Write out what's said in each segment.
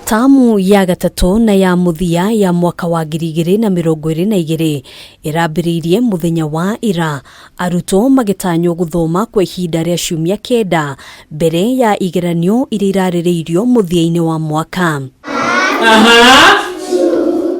Tamu ya gatatũ na ya mũthia ya mwaka wa 2022 ĩrambĩrĩirie mũthenya wa ira, arutwo magĩtanywo gũthoma kwa ihinda rĩa ciumia 9 mbere ya igeranio iria irarĩrĩirio mũthia-inĩ wa mwaka.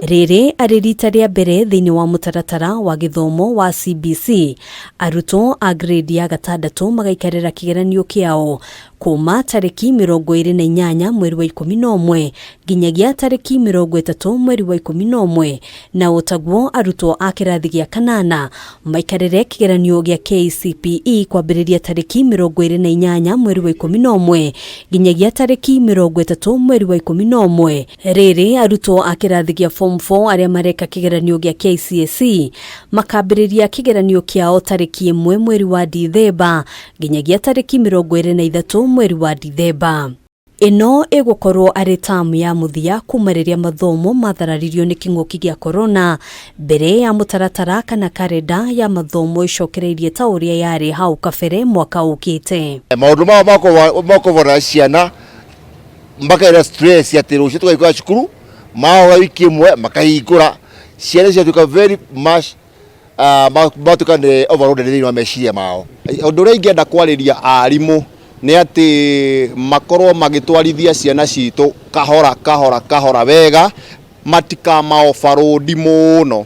Rĩrĩ arĩ rita rĩa mbere thĩinĩ wa mũtaratara wa gĩthomo wa CBC, arutwo a grade ya gatandatũ magaikarĩra kĩgeranio kĩao kuma tarĩki 28 mweri wa 11 nginyagia tarĩki 30 mweri wa 11, na ũtaguo arutwo a kĩrathi gĩa kanana maikarĩre kĩgeranio gĩa KCPE kwambĩrĩria tarĩki 28 mweri wa 11 nginyagia tarĩki 30 mweri wa 11. Rĩrĩ arutwo a kĩrathi gĩa form 4 arĩa mareka kĩgeranio gĩa KCSE makambĩrĩria kĩgeranio kĩao tarĩki 1 mweri wa Dithemba nginyagia tarĩki 23 mweri wa Dithemba. Ĩno ĩgũkorwo arĩ tamu ya mũthia kuma rĩrĩa mathomo mathararirio nĩ kĩng'ũki gĩa corona mbere ya mũtaratara kana karenda ya mathomo ĩcokereirie ta ũrĩa yarĩ hau kabere mwaka ũkĩte. Maũndũ mao makũbona ciana makaira stress atĩ rũciũ tũgaikara cukuru mahoya wiki ĩmwe makahingũra ciana ciatuĩka very much matuĩka nĩ overloaded thĩinĩ wa meciria mao. Ũndũ ũrĩa ingĩenda kwarĩria arimũ nĩ atĩ makorwo magĩtwarithia ciana citũ kahora kahora kahora wega, matikama overload mũno,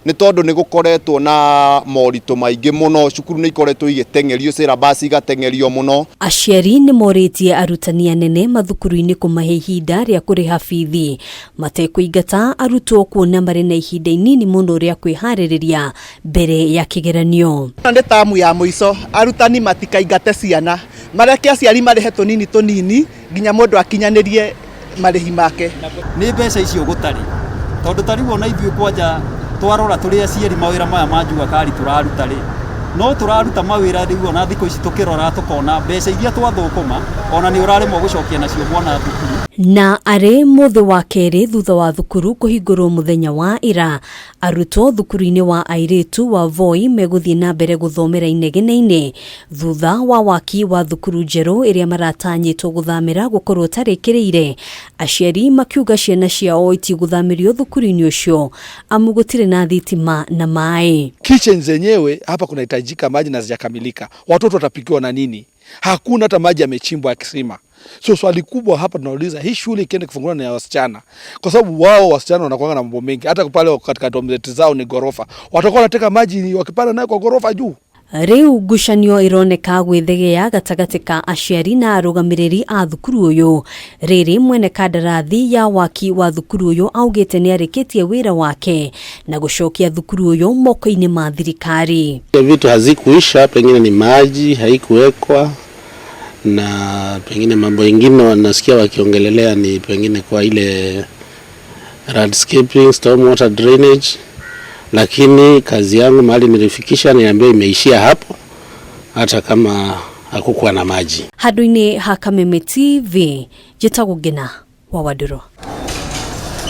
nĩ tondũ nĩ gũkoretwo na moritũ maingĩ mũno, cukuru nĩ ikoretwo igĩteng'erio, syllabus igateng'erio mũno. Aciari nĩ morĩtie arutani anene mathukuru-inĩ kũmahe ihinda rĩa kũrĩha bithi matekũingata arutwo kuona marĩ na ihinda inini mũno rĩa kwĩharĩrĩria mbere ya kĩgeranio. Nĩ tamu ya mũico, arutani matikaingate ciana, mareke aciari marĩhe tũnini tũnini nginya mũndũ akinyanĩrie marĩhi make. Nĩ mbeca icio gũtarĩ, tondũ ta rĩu ona ithuĩ kwanja twarora tũrĩ aciari mawĩra maya ma jua kali tũraruta rĩ, no tũraruta mawĩra rĩu ona thikũ ici tũkĩrora tũkona mbeca iria twathũkũma ona nĩ ũraremwo gũcokia nacio mwana thukuru. Na arĩ mũthĩ wa kerĩ thutha wa thukuru kũhingũrwo mũthenya wa ira, arutwo thukuru-inĩ wa airĩtu wa Voi megũthiĩ na mbere gũthomera inegene-inĩ thutha wa waki wa thukuru njerũ ĩrĩa maratanyĩtwo gũthamĩra gũkorwo tarĩkĩrĩire. Aciari makiuga ciana ciao itigũthamĩrio thukuru-inĩ ũcio amu gũtirĩ na thitima na maĩ. Kitchen zenyewe hapa kunahitajika maji na hazijakamilika. Watoto watapikiwa na nini? Hakuna hata maji yamechimbwa ya kisima. So swali kubwa hapa tunauliza, hii shule ikienda kufunguliwa na ya wasichana, kwa sababu wao wasichana wanakuwa na mambo mengi, hata pale katika dorm zao ni gorofa, watakuwa wanateka maji wakipanda nayo kwa gorofa juu. Rĩu ngucanio ironeka gwĩthegea gatagatĩ ka aciari na arũgamĩrĩri a thukuru ũyũ. Rĩrĩ mwene kandarathi ya waki wa thukuru ũyũ augĩte nĩ arĩkĩtie wĩra wake na gũcokia thukuru ũyũ moko-inĩ ma thirikari. Vitu hazikuisha, pengine ni maji haikuwekwa na pengine mambo mengine wanasikia wakiongelelea ni pengine kwa ile landscaping, stormwater drainage, lakini kazi yangu mahali nilifikisha niambiwa imeishia hapo, hata kama hakukuwa na maji. Handũ-inĩ ha Kameme TV, njĩtagwo Ngina wa Wandũrũ.